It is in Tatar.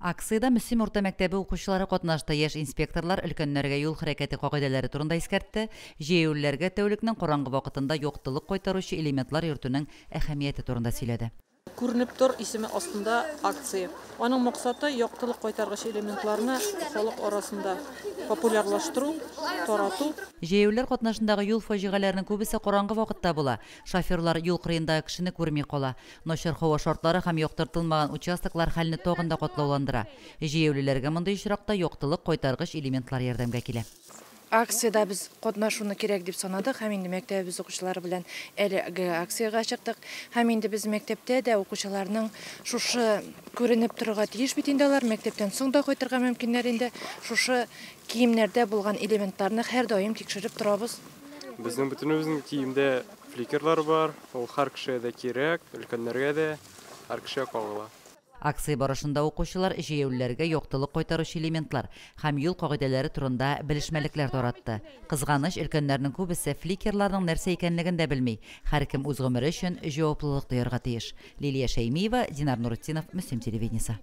Акциядә Мөслим урта мәктәбе укучылары катнашты. Яшь инспекторлар өлкәннәргә юл хәрәкәте кагыйдәләре турында искәртте, җәяүлеләргә тәүлекнең караңгы вакытында яктылык кайтаручы элементлар йөртүнең әһәмияте турында сөйләде. Күренеп тор исеме астында акция. Аның максаты яктылык кайтаргыч элементларны халык арасында популярлаштыру, тарату. Җәяүлеләр катнашындагы юл фаҗигаләренең күбесе караңгы вакытта була. Шоферлар юл кырыендагы кешене күрми кала. Начар һава шартлары һәм яктыртылмаган участоклар хәлне тагын да катлауландыра. Җәяүлеләргә мондый очракта яктылык кайтаргыч элементлар ярдәмгә килә. Акциядә без катнашуны кирәк дип санадык һәм инде мәктәбебез укучылары белән әлеге акциягә чыктык. Һәм инде без мәктәптә дә укучыларның шушы күренеп торырга тиеш бит инде алар, мәктәптән соң да кайтырга мөмкиннәр инде. Шушы киемнәрдә булган элементларны һәрдаим тикшереп торабыз. Безнең бөтенебезнең киемдә фликерлар бар, ул һәр кешегә дә кирәк, өлкәннәргә дә, һәр кешегә кагыла. Акция барышында укучылар җәяүлеләргә яктылык кайтаручы элементлар һәм юл кагыйдәләре турында белешмәлекләр таратты. Кызганыч, өлкәннәрнең күбесе фликерларның нәрсә икәнлеген дә белми. Һәркем үз гомере өчен җаваплылык тоярга тиеш. Лилия Шәймиева, Динар Нуретдинов, Мөслим телевидениесе.